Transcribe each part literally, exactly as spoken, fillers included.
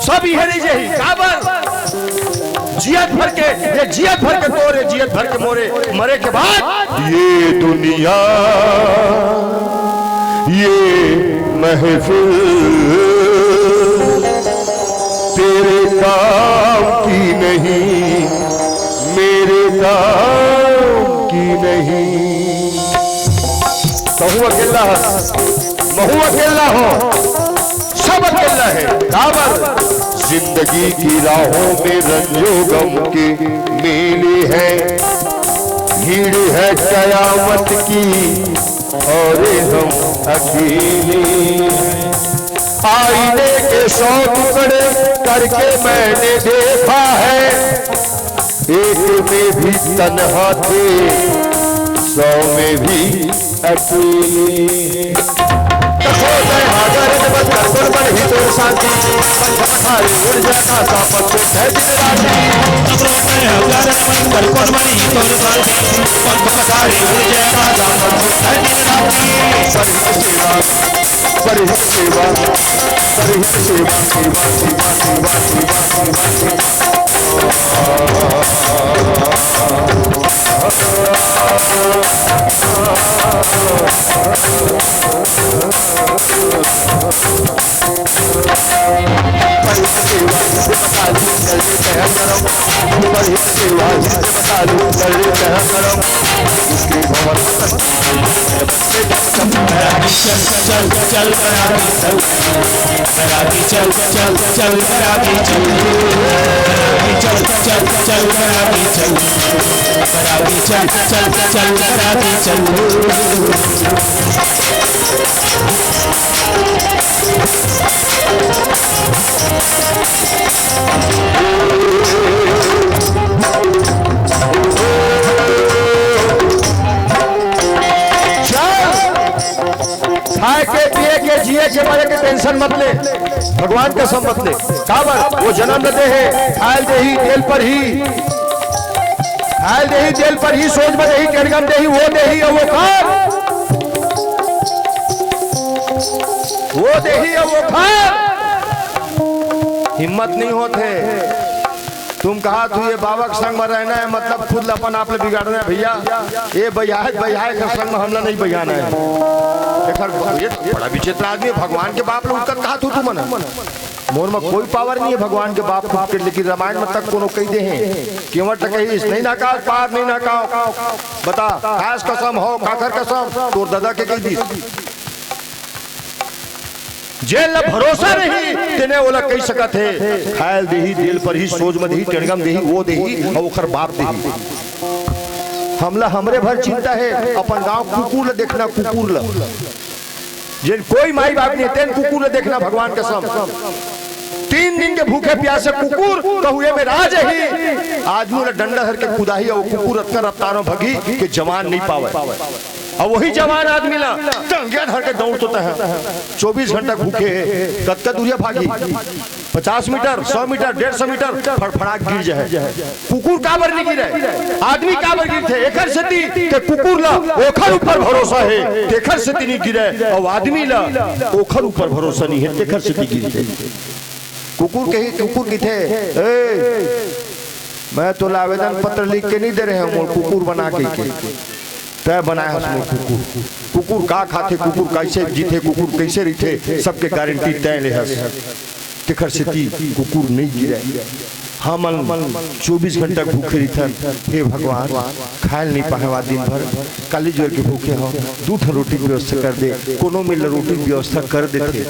सब इहे नहीं जही, काबर? जियत भर के, ये जियत भर के तोरे, जियत भर के मोरे, मरे के बाद ये दुनिया, ये महफिल तेरे काम की नहीं, मेरे काम की नहीं। कहूँ अकेला है, महू अकेला हो, सब अकेला है। काबर? जिंदगी की राहों में रंजो गम के मेले हैं, भीड़ है कयामत की और हम अकेले हैं। आईने के सौ टुकड़े करके मैंने देखा है, एक में भी तन्हा थे, सौ में भी अकेले। तको तय हागर जब कर कर बन ही तोर शांति, पंच पखारी उड़ जाता सा पक्ष है दिन राती। तको तय हागर जब कर कर बन ही तोर शांति, पंच पखारी उड़ जाता सा पक्ष है दिन राती। पर ही सेवा, पर ही सेवा, पर ही सेवा, सेवा, सेवा, सेवा, सेवा, सेवा। चल, चल, चल, चल, बराती चल। बराती चल, चल, चल, बराती चल। बराती चल, चल, चल, बराती चल। बराती चल, चल, चल, बराती चल। चल। खाए के, पिए के, जिए के, मरे के टेंशन मत ले, भगवान कसम मत ले। काबर? वो जनम ल दे हे, खायल देही, तेल पर ही, खायल देही, तेल पर ही, सोच में देही, टेड़गम देही, वो देही, अउ वो खार, वो देही, अउ वो खार। हिम्मत नहीं होत हे। तुम कहा तू ये बाबा के संग में रहना है, मतलब खुद ल अपन आप ल बिगाड़ना है भैया। ये बहियाए, बहियाए के संग में हमला नहीं बहियाना है। एकर ब-, ये बड़ा विचित्र आदमी है, भगवान के बाप ल उतकत कहा तू, तू मन। मोर में कोई पावर नहीं है भगवान के बाप को उतके, लेकिन रामायण में तक कोनो कही दे हैं, केवट कहिस, "नहीं नकाव, पार नहीं नकाव।" बता, कास कसम हो, काखर कसम, तोर ददा के कही दिस। जेन ला भरोसा नहीं, तेने ओला कहि सकत हे। खायल देही, तेल पर ही, सोच म देही, टेड़गम देही, वो देही, अउ ओखर बाप देही। हमला हमरे भर चिंता हे, अपन गांव कुकुर ला देखना, कुकुर ला। जेन कोई माई बाप नहीं, तेन कुकुर ला देखना, भगवान कसम। तीन दिन के भूखे प्यासे कुकुर, कहू एमे राज ही। आदमी ला डंडा धर के कुदाही, अउ कुकुर अतका रफ्तार म भगी के जवान नहीं पावे। अउ वही जवान आदमी ला टंगिया धर के दौड़ तो तह। चौबीस घंटा भूखे हे, कतका दूरिया भागी? पचास मीटर, सौ मीटर, डेढ़ सौ मीटर, फड़फड़ा के गिर जाए। कुकुर काबर नहीं गिरे? आदमी काबर गिरथे? एकर सेती के कुकुर ला ओखर ऊपर भरोसा हे, तेखर सेती नहीं गिरे, अउ आदमी ला ओखर ऊपर भरोसा नहीं हे, तेखर सेती गिरथे। कुकुर कही, कुकुर किथे, ए, मैं तोला आवेदन पत्र लिख के नहीं दे रहे हंव, मोर कुकुर बना के, के। तय बनाए हस मोर कुकुर। कुकुर का खाथे, कुकुर कैसे जीथे, कुकुर कैसे रहिथे, सबके गारंटी तय ले हस। तेखर सेती कुकुर नहीं गिरे। हमन चौबीस घंटा भूखे रहिथन। हे भगवान, खायल नहीं पाए हंव दिन भर, काली जोर के भूखे हंव, दू ठन रोटी के व्यवस्था कर दे। कोनो मिल रोटी के व्यवस्था कर देथे।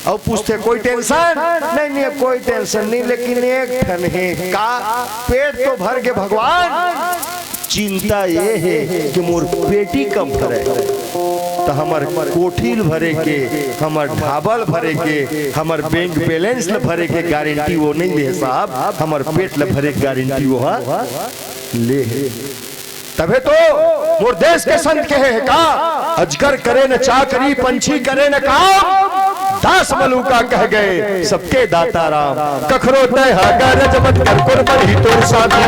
अउ पूछथे, "कोई टेंशन?" "नहीं, नहीं, अब कोई टेंशन नहीं, लेकिन एक ठन हे।" "का?" "पेट तो भर गे भगवान, चिंता ये हे कि मोर पेटी कब भरे।" त हमर कोठी ल भरे के, हमर ढाबा ल भरे के, हमर बैंक बैलेंस ल भरे के गारंटी वो नहीं ले हे साहब, हमर पेट ल भरे के गारंटी वो ह ले हे। तभे तो मोर देश के संत कहे हे का, "अजगर करे न चाकरी, पंछी करे न काम, दास मलूका कह गए सबके दाता राम।" कखरो तय हा गरज मत कर, कुर्बन ही तोर साथी।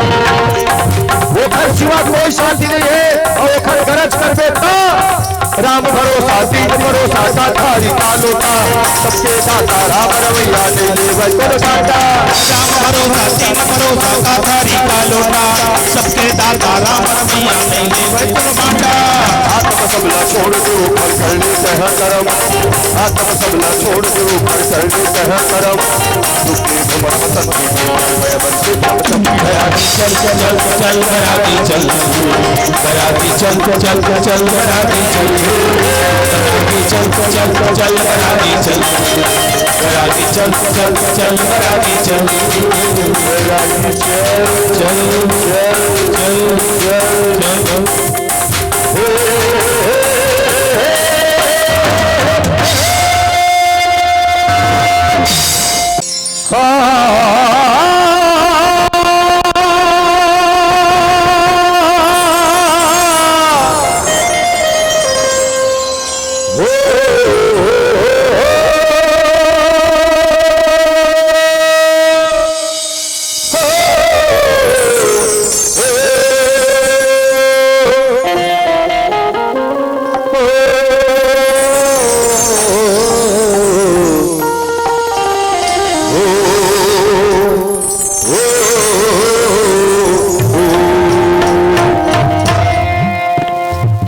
ओखर सिवा कोई साथी नहीं हे, अउ ओखर गरज करबे त राम भरोसा दीन परोसा का थारी का लोटा, सबके दाता राम रवैया नहीं लेवै कोनो टाटा। राम भरोसा दीन परोसा का थारी का लोटा, सबके दाता राम रवैया नहीं लेवै कोनो टाटा। आत्म सबला छोड़ दो, फल करने कह करम। आत्म सबला छोड़ दो, फल करने कह करम। दुख के भ्रमण वतन की भूमि में बंसी चल चल चल चल बराती चल, बराती चल चल चल बराती चल, बराती चल चल चल बराती चल, बराती चल चल चल बराती चल, बराती चल चल चल चल चल।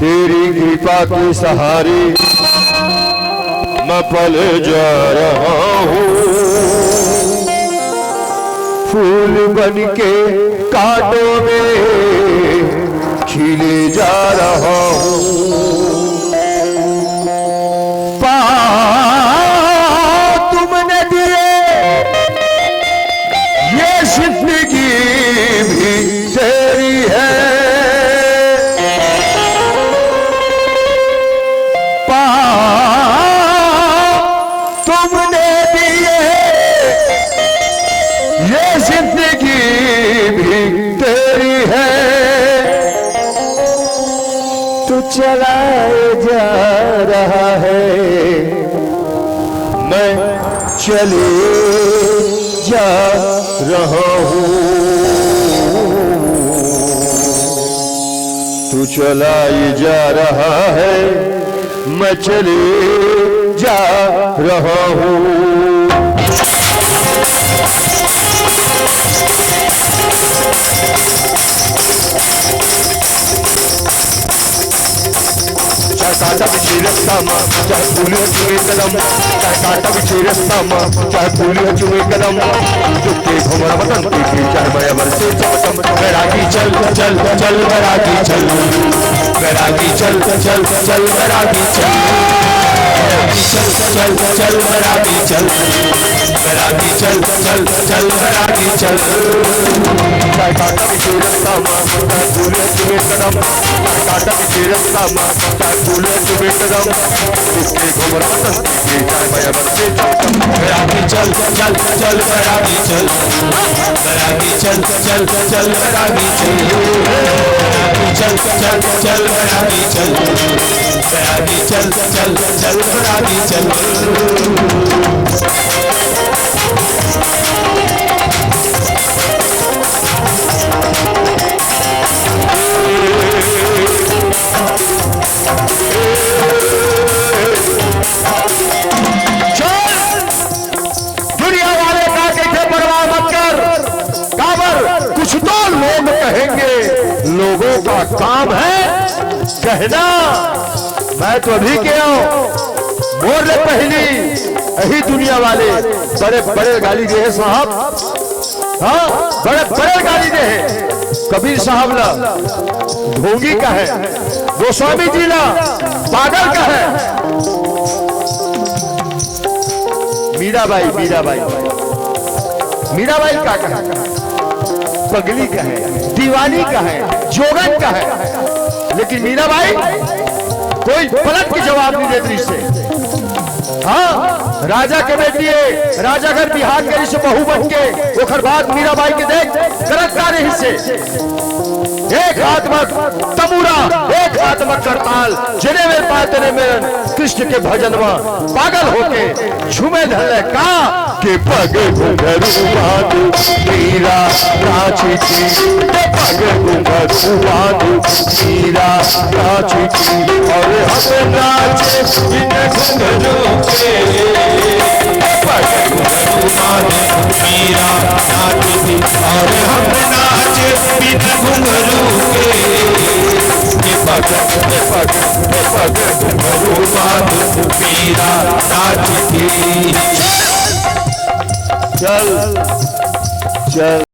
तेरी कृपा के सहारे मैं पल जा रहा हूँ, फूल बन के कांटों में खिले जा रहा हूँ। पाँव तुमने दिए, ये जिंदगी भी तेरी है। पाँव तुमने दिए, ये जिंदगी भी तेरी है। तू चला जा रहा है, मैं चले जा रहा हूँ। तू चला ही जा रहा है, मैं चले जा रहा हूँ। चाहे कांटा बिछे रस्ता मा, चाहे फूल चुने कदम, चाहे कांटा बिछे रस्ता मा, चाहे फूल चुने कदम। दुख के भंवर वतन के बीच, चाहे मैं अमर से चमचम। बैरागी चल, चल, चल, बैरागी चल, बैरागी चल, चल, चल, बैरागी चल, चल, चल, चल, बैरागी चल, बैरागी चल, चल, चल, बैरागी चल। चाहे कांटा बिछे रस्ता मा, चाहे फूल चुने कदम, चाहे कांटा बिछे रस्ता मा, चाहे फूल चुने कदम। दुख के भंवर वतन के बीच, चाहे मैं अमर से चमचम। बैरागी चल, चल, चल, बैरागी चल, बैरागी चल, चल, चल, बैरागी चल, बैरागी चल, चल, चल, बैरागी चल, बैरागी चल, चल, चल, बैरागी चल। चल, दुनिया वाले का कहिथे परवाह मत कर, काबर कुछ तो लोग कहेंगे, लोगों का काम है कहना। मैं तो अभी के आंव, मोर ले पहिली अही दुनिया वाले बड़े बड़े गाली दे हे साहब। हाँ, बड़े बड़े गाली दे हे। कबीर साहब ला ढोंगी कहे, गोस्वामी जी ला पागल कहे। मीराबाई, मीराबाई, मीराबाई का कहे? पगली कहे, दीवानी कहे, जोगन कहे, लेकिन मीराबाई कोई पलट के जवाब नहीं देत रहिसे। हाँ, राजा के बेटी हे, राजा घर बिहार के रहिसे बहू बन के, ओकर बाद मीराबाई के देख करत का रहिसे। एक हाथ म तमूरा, एक हाथ म करताल, जेने मेर पाय तेने मेर कृष्ण के भजन म पागल होके झूमे धर ले का। के पग घुंघरू बांध मीरा नाची थी, के पग घुंघरू बांध मीरा नाची थी, और हम नाचे बिन घुंघरू के। के पग घुंघरू बांध मीरा नाची थी, और हम नाचे बिन घुंघरू के। के पग, के पग, के पग घुंघरू बांध मीरा नाची थी। चल, चल।